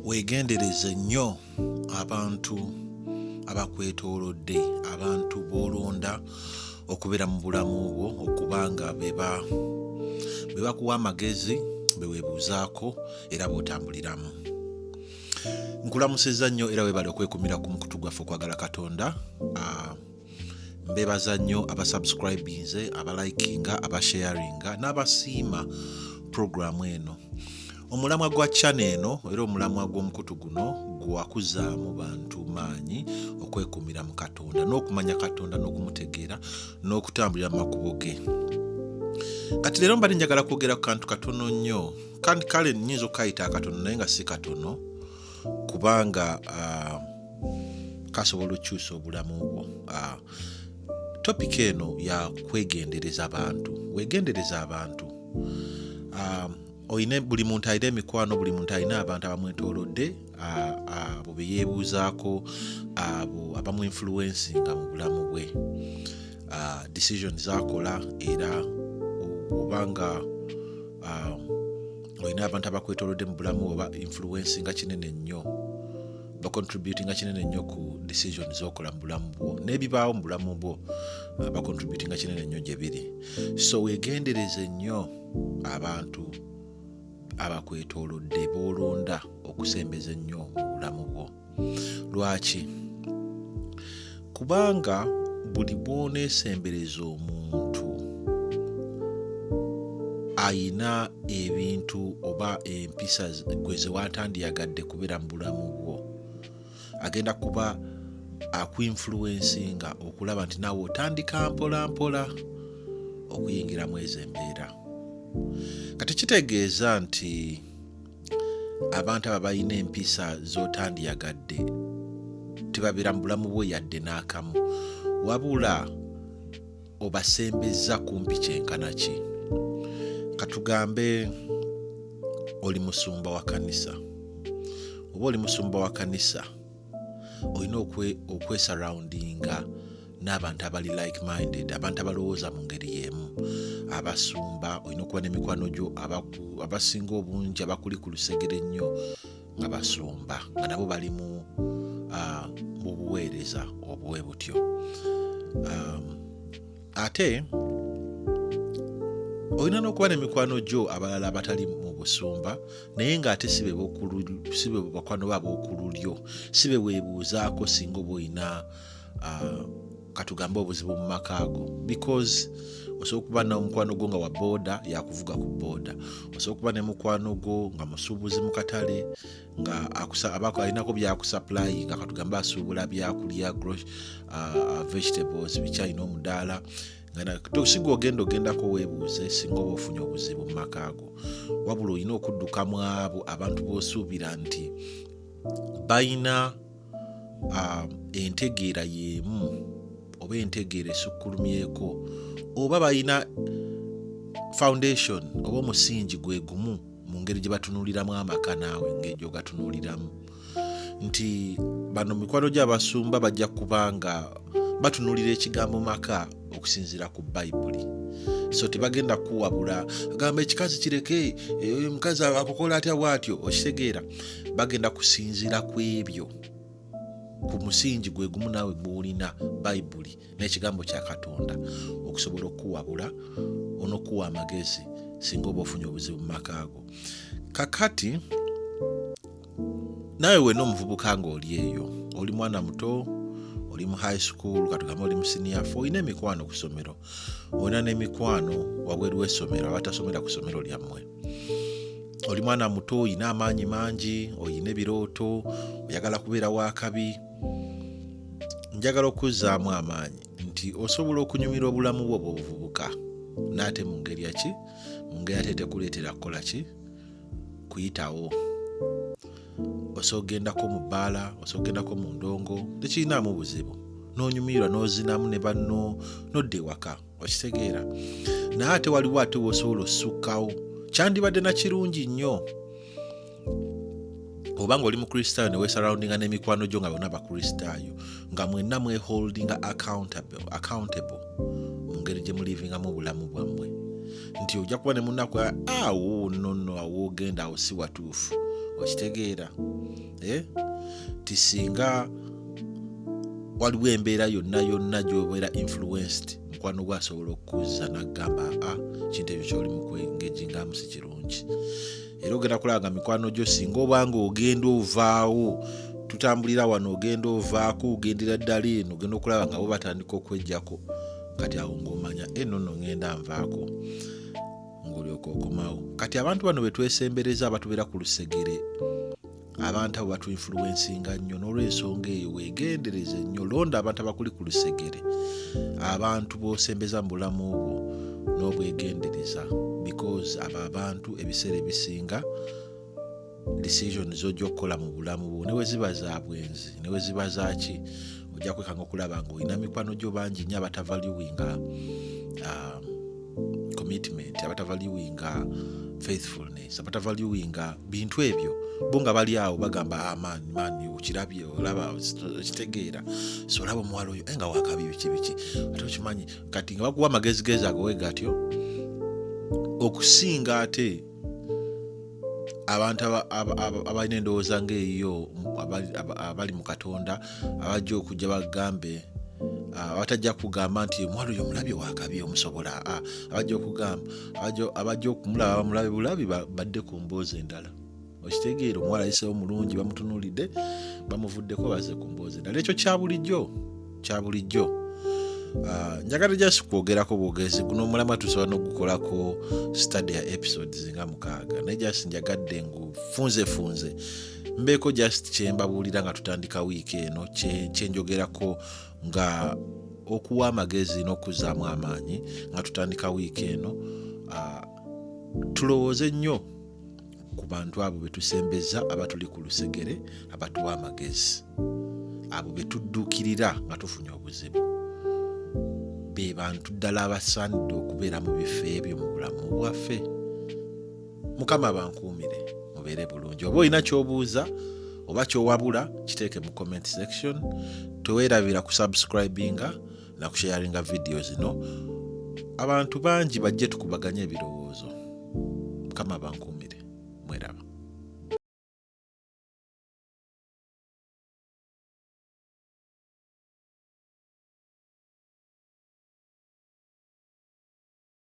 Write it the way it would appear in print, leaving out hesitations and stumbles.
Weegendereze nnyo abantu abakwetoolodde, abantu b'olonda okubeera mu bulamu bwo okuba nga be bakuwa amagezi, be weebuuzaako era b'otambuliramu. Nkulamusizza nnyo era weebale okwekumira ku mukutu gwaffe Okwagala Katonda. Mbebaza nnyo abasubscribinze, abalikinga, abasharinga n'abasiima puroguramu eno. Omulamwa gwa channel eno era omulamwa gw'omukutu guno gwakuzaamu bantu maanyi okwekuumira mu Katonda n'okumanya Katonda n'okumutegeera n'okutambulira mu makubo ge. Kati leero mbadde njagala kwogera ku kantu katono nnyo, kale nnyinza okukayita akatono naye nga si katono, kubanga kasobola okukyusa obulamu bwo. Topic eno ya kwegendereza abantu. Wegendereza abantu. Oyine buli muntu alina emikwano, buli muntu alina abantu abamwetoolodde, abo be yeebuuzaako, abo abamuinfluencinga mu bulamu bwe, decision z'akola. Era obanga olina abantu abakwetoolodde mu bulamu oba influencinga kinene nnyo, bacontributinga kinene nnyo ku decision z'okola mu bulamu bwo n'ebibaawo mu bulamu bwo, bacontributinga kinene nnyo gye biri. So weegendereze nnyo abantu abakwetoolodde b'olonda okusembeza ennyo mu bulamu bwo. Lwaki? Kubanga buli bw'oneesembereza omuntu ayina ebintu oba empisa gwe ze watandiyagadde kubeera mu bulamu bwo, agenda kuba akuinfluencinga okulaba nti naawe otandika mpola mpola okuyingiramu ezo embeera. Kati kitegeeza nti abantu abo balina empisa z'otandiyagadde tebabeera mu bulamu bwo yadde n'akamu, wabula obasembeza kumpi kyenkana ki. Katugambe oli musumba wa kanisa, oba oli musumba wa kanisa, olina okwesurroundinga n'abantu abali like minded, abantu abalowooza mu ngeri y'emu. Abasumba olina okuba n'emikwano gyo abasinga obungi abakuli ku lusegere ennyo nga basumba, nga nabo bali mu buweereza obwe butyo. Ate olina n'okuba n'emikwano gyo abalala abatali mu busumba, naye ng'ate si be bakwano bo ab'okululyo, si be weebuuzaako singa oba olina katugambe obuzibu mu maka ago, because osobola okuba n'omukwano gwo nga wa booda, yakuvuga ku booda. Osobola okuba ne mukwano gwo nga musuubuzi mu katale, nga alinako byakusupply, nga katugambe asuubula byakulya, vegetables, biki, alina omudaala, singa ogenda ogendako weebuuze singa oba ofunye obuzibu mu maka ago. Wabula olina okudduka mu abo abantu b'osuubira nti balina entegeera y'emu oba entegeera esukkulumyeko, oba balina foundation oba omusingi gwe gumu mu ngeri gye batunuuliramu amaka naawe ngeri gy'ogatunuuliramu, nti bano mikwano gy'abasumba bajja kuba nga batunuulira ekigambo maka okusinziira ku Bayibuli. So tebagenda kuwabula agamba ekikazi kireke, omukazi akukola atya bw'atyo, okitegeera. Bagenda kusinziira ku ebyo, ku musingi gwe gumu naawe gw'olina, Bayibuli n'ekigambo kya Katonda, okusobola okukuwabula on'okuwa amagezi singa oba ofunye obuzibu mu maka ago. Kakati naawe wena omuvubuka ng'oli eyo, oli mwana muto, oli mu high school, katugambe oli mu senior four, olina emikwano ku ssomero, olina n'emikwano wabweru w'essomero abatasomera ku ssomero lyammwe. Oli mwana muto, olina amaanyi mangi, olina ebirooto, oyagala kubeera wakabi. Njagala okuzzaamu amaanyi nti osobola okunyumira obulamu bwo bw'obuvubuka, n'ate mu ngeri yaki, mu ngeri ate tekuleetera kukola ki, kuyitawo. Osobola okugendako mu bbaala, osobola okugendako mu ndongo, tekirinaamu buzibu, n'onyumirwa n'ozinamu ne banno n'odda ewaka, okitegeera. Naye ate waliwo ate w'osobola ossukkawo. Kyandibadde na kirungi nnyo oba ng'oli mukristaayo ne weesurroundinga n'emikwano gyo nga bonna bakristaayo, nga mwenna mweholdinga accountable mu ngeri gye mulivingamu obulamu bwammwe, nti ojja kuba ne munaku awo nonno awo ogenda awo si watuufu. Okitegeera, eh? Ti singa waliwo embeera yonna yonna gy'obeera influenced, mukwano gwo asobola okukuzza n'agamba, "A kintu ekyo kyoli mu kwengegingamu si kirungi." Era ogenda kulaba nga mikwano gyo, singa obanga ogenda ovaawo, tutambulira wano, ogenda ovaako, ogendera ddala eno, ogenda okulaba nga bo batandika okwejjako. Kati awo ng'omanya eno nno ngenda nvaako, ng'olyoka okomawo. Kati abantu bano betwesembereza, abatubeera ku lusegere, abantu abo batuinfluencinga nnyo. N'olwensonga eyo weegendereze nnyo, londa abantu abakuli ku lusegere, abantu b'osembeza mu bulamu bwo n'obwegendereza, because abo abantu ebiseera ebisinga decision z'ojja okukola mu bulamu bwo, ne bwe ziba za bwenzi, ne bwe ziba zaaki, ojja kwekanga okulaba nga olina mikwano gyo bangi nnyo abatavaluinga commitment, abatavaluinga faithfulness, abatavaluinga bintu ebyo. Bo nga bali awo bagamba, "Ah, man, man, okirabye, olaba, okitegeera, so olaba omuwala oyo, eh, nga wakabi, biki biki, ate okimanyi." Kati nga bakuwa amagezigezi agowe gatyo okusinga ate abantu abalina endowooza ng'eyiyo, abali mu Katonda, abajja okujja bagambe, abatajja kugamba nti omuwala oyo omulabye wakabi, omusobola. Abajja okugamba, abajja okumulaba bamulabe bulabi, badde ku mboozi endala. Okitegeera, omuwala ayisewo mulungi, bamutunuulidde, bamuvuddeko, baze ku mboozi endala. Ekyo kya bulijjo, kya bulijjo. Njagala just kwogerako bwogezi. Guno omulamwa tusobola n'ogukolako study ya episodes nga 6, naye just njagadde ngufunzefunze mbeeko just kyembabuulira nga tutandika wiiki eno, kyenjogerako nga okuwa amagezi n'okuzaamu amaanyi nga tutandika wiiki eno. Tulowooze nnyo ku bantu abo betusembeza, abatuli ku lusegere, abatuwa amagezi, abo betudduukirira nga tufunye obuzibu. Be bantu ddala abasaanidde okubeera mu bifo ebyo mu bulamu bwaffe. Mukama bankuumire, mubeere bulungi. Oba olina ky'obuuza oba ky'owabula, kiteeke mu comment section. Teweerabira kusubscribinga nakusharinga vidiyo zino, abantu bangi bajje tukubaganye ebirowoozo. Mukama bankuumire.